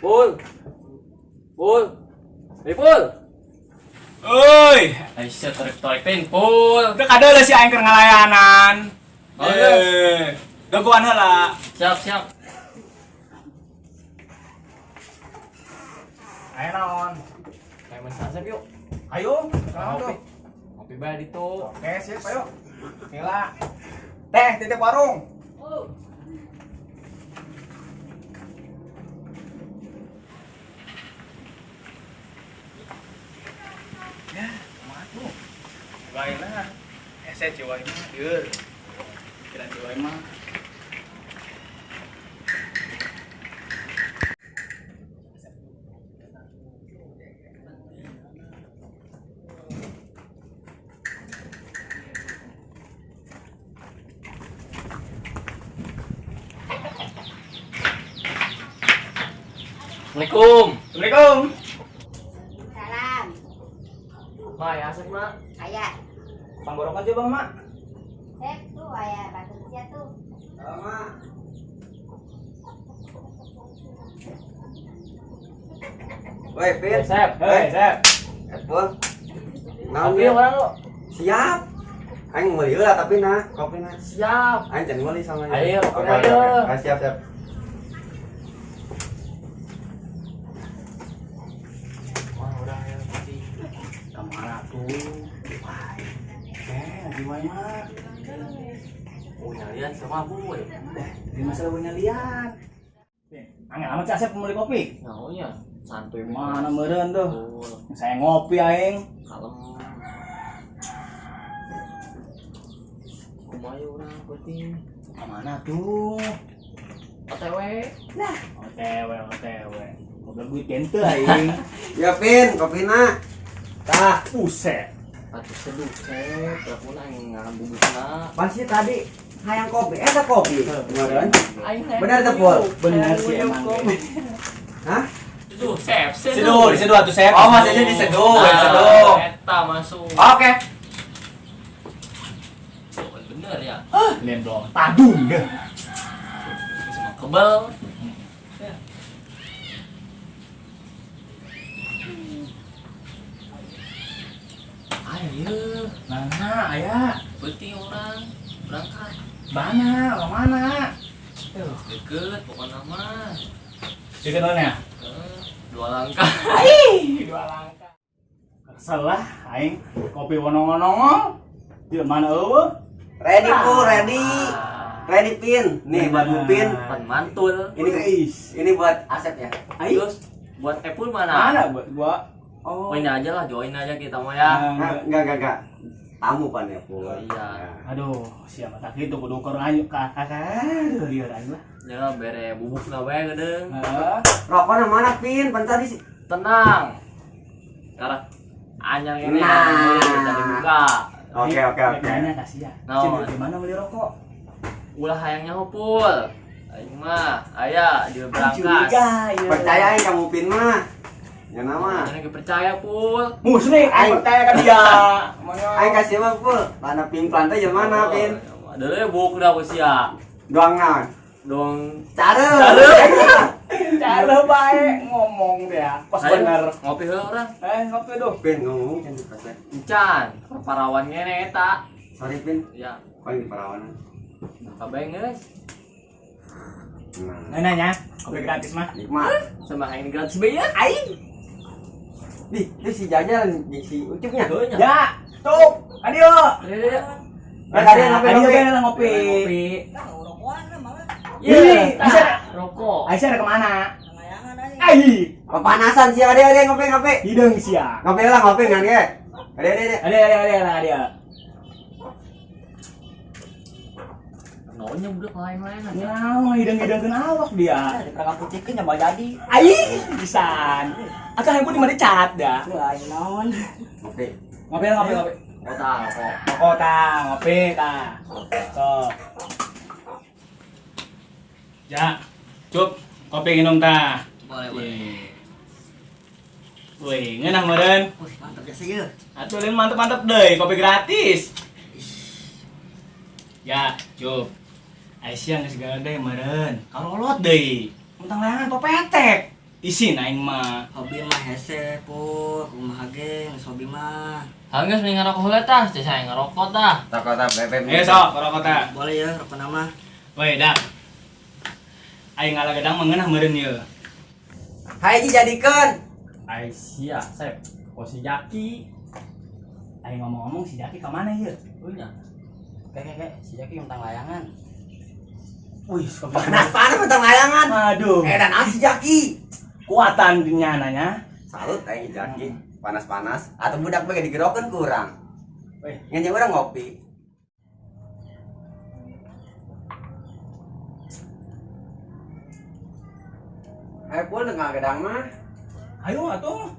Pul. Pul. Hey, Pul. Euy, Aisyah tarik-tarik pin, Pul. udah kadeuleuh si aing keur ngalayanan. Oh, iya. Eh, dagoan heula. Siap, siap. Ayo naon? Kayak Mas Asep yuk. Ayo, naon Ngopi. tuh? Ngopi bae ditu. Oke, siap, ayo. Gila. Teh, titip warung. Ya, kumaha tuh? Bae lah. Hese ciwai mah lieur. Pikiran ciwai mah. Assalamualaikum. Assalamualaikum. Salam. Ma, ya Asep, Ma. Aya. Panggorokan coba, Mak. Sep tuh aya batu sia tuh. Sama. Woi, Pin. Asep. Hei, Sep. Apple. Naon Kopi ya? orang lu. Siap. Aing meuli heula tapi nah, kopi nah. Siap. Aing can meuli sama Ayo, Oke, kopi oke, ayo. oke. Ah, siap, siap. Wah, udah ya kopi. Kamana tuh? Wah. Eh, ciwai mah. Oh, nyalian sama Bu. Eh, di masalah punya lian. Angel amat si Asep beli kopi. Nah, iya. Santuy Mana meureun tuh? Tuh, Saya ngopi aing. kalem. Kumaha urang penting. Kemana tuh? OTW. OTW, OTW. Goblok duit gente aing. Ya, Pin, kopina. Tah, Buset. Atuh seduh, Sep. Lakuna aing ngambubusna. pasti tadi hayang kopi, eta kopi. Beneran? Aing hayang Bener tuh, Pul? Bener sih emang. Hah? Seduh, Sep. Seduh, diseduh atuh Sep. Oh, maksudnya diseduh, Nah, diseduh. Eta masuk. Oke. Oh, bener ya. Lendong tadung deh. Bisa mah kebel. Ya. Ayo, Mana aya? penting orang berangkat. Mana? Ke mana? Tuh. Deket, pokoknya mah. Deket mana ya? Eh, dua langkah. Ih, dua langkah. Kesel lah aing kopi wonong-wonong. Di mana eueuh? Ready, Pul, ready. Ready, Pin. Nih buat Bu Pin. Pan mantul. Ini ini buat Asep ya. Aing Terus buat Epul mana? mana buat gua? Oh. Oh, ini aja lah, join aja kita mah ya. Nah, enggak. Tamu pan ya, Pul. Oh, iya. Ya. Aduh, siapa tak gitu kudu keur ayu ka aduh lieur aing lah. Ya bere bubuk na bae geudeung. Heeh. Rokoknya mana, Pin? Pan tadi sih. Tenang. Karena anyar ini Nah. dari buka. Oke. Nanya kasih ya. Naon? Di mana beli rokok? Ulah hayangnya Pul. Aing mah aya di berangkas. Curiga, ya. Percaya aing kamu Pin mah. Ya nama. Jangan lagi percaya Pul. Musrik, aing percaya ka dia. Aing kasih mah, Pul. Mana pin plan teh jeung mana, Pin? Dulu ya buk udah usia. Doang naon? Dong. Care. Cara bae ngomong dia. Pas Ayo, bener. Ngopi heula urang. Eh, ngopi duh. Pin ngomong kan di pasar. Encan, parawan ngene eta. Sorry, Pin. Ya, Paling di parawanan. kabeh geus. Nah, Nah, nanya, kopi gratis mah. nikmat. Sama aing gratis bae ya. Aing. Di, itu si Jajan di si Ucupnya. Heuh nya. Ya, tuh. Adio. Ayo, ayo. Eh, tadi ngopi, Adio ngopi. bae lah ngopi. Ngopi. Iya, bisa. Rokok. Aisyah ada kemana? Ai, Kepanasan sih, ada ada ngopi ngopi. hidung sia. Ngopi lah ngopi ngan ge. Ada ada ada. Adio, adio, adio, lah, adio. Naonnya budak lain-lain aja. Nyawa hidung-hidungkeun awak dia. Di putihkeun nya jadi. Ai, pisan. Atau handphone di mana cat dah. Lain naon. Ngopi. Ngopi lah, ngopi, ngopi. Kota, rokok. Rokok ta, ngopi ta. Tuh. Ya, cup, kopi minum ta. Boleh, boleh. Wih, ngeunah meureun. Wih, mantap jasa ieu. Atuh lain mantep-mantep deui, kopi gratis. Ya, cup. Aisyah geus gede meureun. Karolot deui. Mentang layangan popetek. Isin aing mah. Hobi mah hese pur, kumaha ge geus hobi mah. Hanggeus mending ngarokok heula tah, cek saya ngerokok tah. Tak kota bebek. Eh sok rokok tah. Boleh ya rokok nama. Woi, dak. Aing ngala gedang mah ngeunah meureun ieu. Hai Ji jadikeun. Ai sia, Sep. Kok si Jaki? Aing ngomong-ngomong si Jaki ka mana ieu? Punya. Kayak si Jaki tentang layangan. Wih, suka Panas-panas tentang layangan. Aduh. Eh dan si Jaki. Kuatan dunia nanya. Salut aing si Jaki. Panas-panas atau budak bae digerokeun kurang. Weh. Ngan urang ngopi. Ayo pul nggak gedang mah. Ayo atuh.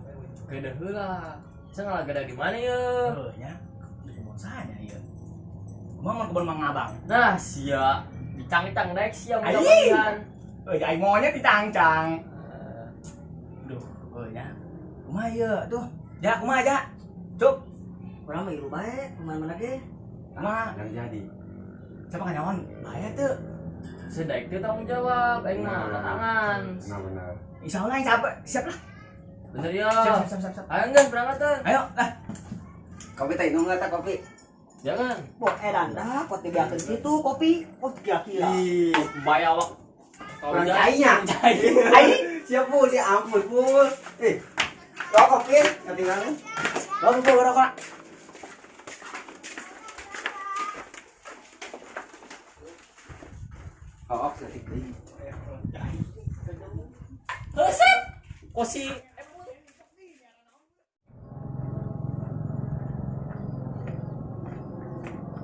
Gede heula. Saya ngalah gede di mana ya? Heuh nya. Di kebun saya ieu. Kumaha mun kebun Mang Abang? Nah, sia dicangcang naik sia Ai. mudah-mudahan. Euy, aing maunya dicangcang. Duh, heuh nya. Kumaha ieu atuh? Ja, kumaha ja? Cuk, Urang mah ieu bae, kumaha mana ge. kumaha? Yang jadi. Siapa kanyawan? Bahaya tuh. Sedaik teh tanggung jawab, aing mah angkat tangan. Nah benar. Insya Allah yang siap, siap lah. Bener ya. Siap, siap, siap, siap. Ayo geus berangkat teh. Ayo, lah. Kopi teh minum nggak teh kopi? Jangan. Bo edan dah, kot dibeakeun kitu kopi. Oh kira-kira. Ih, Bayar awak. kurang cainya. Ai, siap pul, ya ampun pul. Eh, rokok kopi, ketinggalan. Rokok, rokok. Oh, setik deui. Heuh, Kok si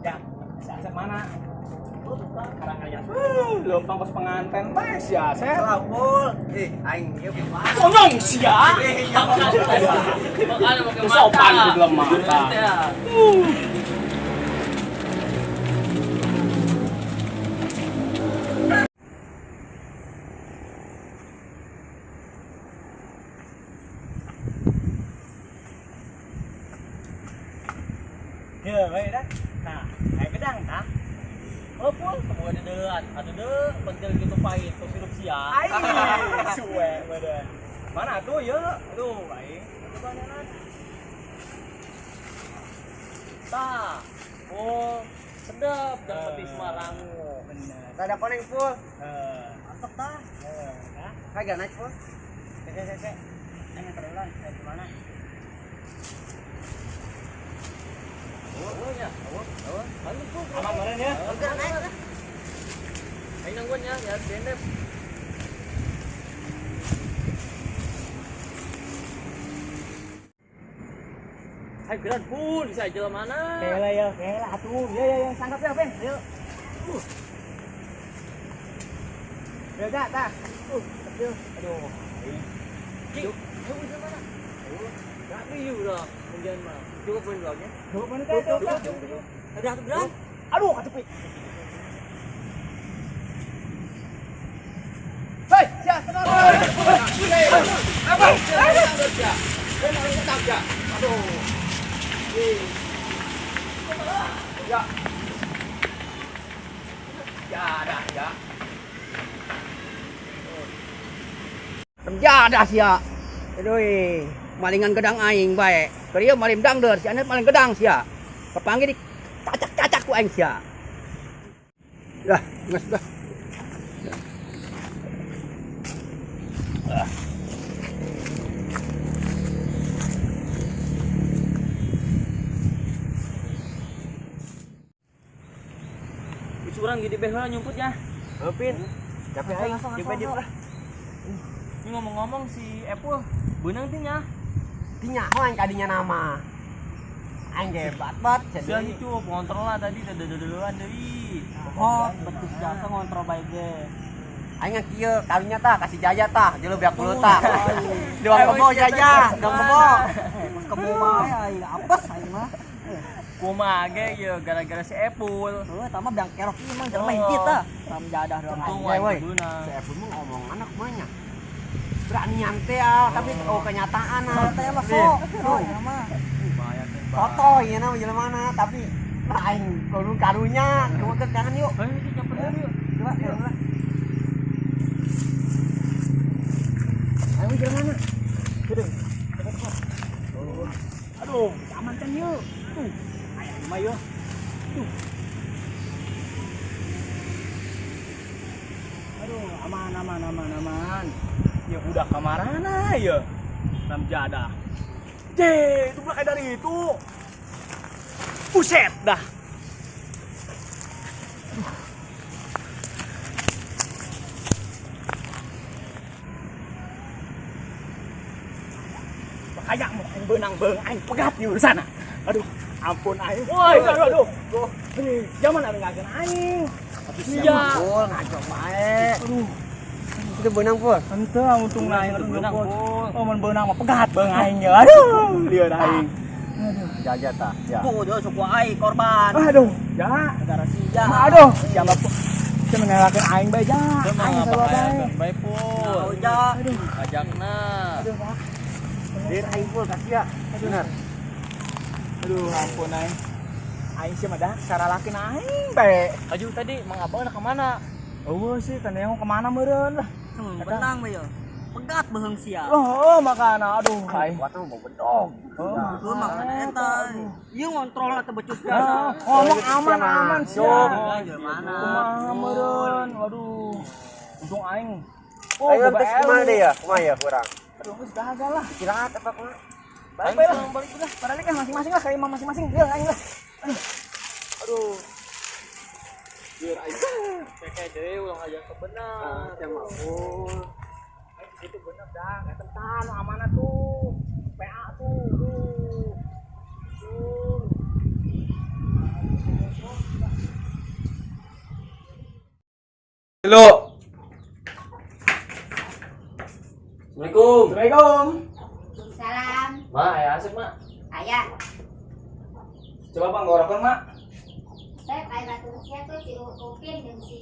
Ya, si Asep mana? Karang Karya. Lempang kos penganten bae si Asep. Salah pul. Eh, aing ieu kumaha? Konyong sia. Makanya pakai mata. Sopan di dalam mata. Ya. Ya, bae dah. Nah, ayo gedang tah. Oh, pul, kebuka dedean. Aduh deh, pentil gitu pahit, terus hidup sia. Ai, suwe badan. Mana tuh ya? Aduh, aing. Tah. Oh, sedap dan peti Semarangu. Bener. Ada koneng pul. Eh, Mantep tah. eh, nah. Kagak naik pul. Sek, sek, sek. Aing nganter ulang, kayak gimana? Oh, ya. Oh, oh. Mantap, Pul. Aman meureun ya? Ayo nangguan ya, ya dendep. Hai geran pul, bisa aja mana? Kela ya, kela atuh. Ya ya ya, sangkap ya, Ben. Ayo. Ya, dah, dah. Aduh. Aduh. Ki, ayo bisa mana? Gak biu dah, kemudian mah. Cukup pun vlognya. Cukup mana teh? Cukup, cukup, cukup. Ada atuh geran. Aduh, kecepit. Hei, siap, tenang. Apa? Aduh. Ya. Ya, dah, ya. Jadah sia. Aduh, malingan gedang aing bae. Keur ieu maling dangdeur sia maling gedang sia. Kepanggih di cacak-cacak ku aing sia. Dah, geus dah. Wis urang jadi beh heula nyumput ya. Pin. Capek aing, coba dia lah. Ini ngomong-ngomong si Epul, beunang teh nya. Tinya aing kadinya nama. Aing hebat banget. Sia itu ngontrol lah tadi duluan deui. Oh, betul jasa ngontrol bae ge. Aing kieu karunya tah kasih jaya tah, jeung beak mulut tah. Doang kebo jaya, doang kebo. Kebo bae aing apes aing mah. Kumaha ge ieu gara-gara si Epul. Heuh, tah mah biang kerok ieu mah jelema hiji tah. Tam jadah doang Untung aing. aing woi. beunang. Si Epul mah ngomong anak kumanya. Berani nyante ah, tapi oh kenyataan ah. Teh mah sok, sok ieu mah. Bahaya teh. Foto ieu nama jelema mana, tapi nah aing kudu karunya, kumaha jangan yuk. Ayo nyamperin yuk. Coba, coba. Ayo. Awi jalanana. Gede. Aduh, aman kan yuk. Tuh, aya mah yeuh. Tuh. Aduh, aman aman aman aman. Ya udah kamarana ya. Nam jadah. Je, itu pula kayak dari itu. Buset dah. Kayak mau aing beunang beung aing pegat di sana. Aduh, ampun aing. Woi, aduh aduh. Aduh. Zaman ada ngageun aing. Iya. Pul, ngaco bae. Aduh, Itu beunang, Pul. ente untung aing aduh Beunang, Pul. Pul. Oh, mun beunang mah pegat beung aing ya. Aduh, lieur aing. Jaja tah. Ya. Tuh, dia sok aing korban. Aduh, ya. Gara sia. Aduh, siapa pun. Sia mengalahkan aing bae ja. Itu mah Aing sarua bae. ngapain bae Pul. Oh, ja. Ajakna. Aduh, Pak. Dir aing Pul kasih ya. Benar. Aduh, ampun aing. Aing sih mah dah saralakeun aing bae. Aju tadi Mang Abang nak kemana? Eueuh sih, tanda yang kemana meureun lah. Benang we ya. Pegat beheung sia. Oh, makana aduh aing. Kuat tuh mau bedog. Oh, Heuh makana eta. Ieu ngontrol atau becus Ah, biasa. ngomong aman aman sih. Mana? Kumaha meureun? Waduh. Untung aing. Oh, Ayo boga terus kumaha ilmu. deh ya? Kumaha ya kurang? Aduh, geus gagal lah. Istirahat apa kumaha? Balik bae lah, balik udah. Balik lah masing-masing lah, kayak imam masing-masing. Lieur aing lah. Aduh. Aduh. Lieur aing. Kayak deui ulah ngajak ke benar. Ya mah Pul. Aing itu bener dah, enggak tentan amanah tuh. PA tuh. Aduh. Aduh. Halo. Assalamualaikum. Assalamualaikum. Salam. Ma, aya Asep, Ma. Aya. Coba Bang ngorokeun, Mak. Sep aya batur sia tuh si Upin jeung si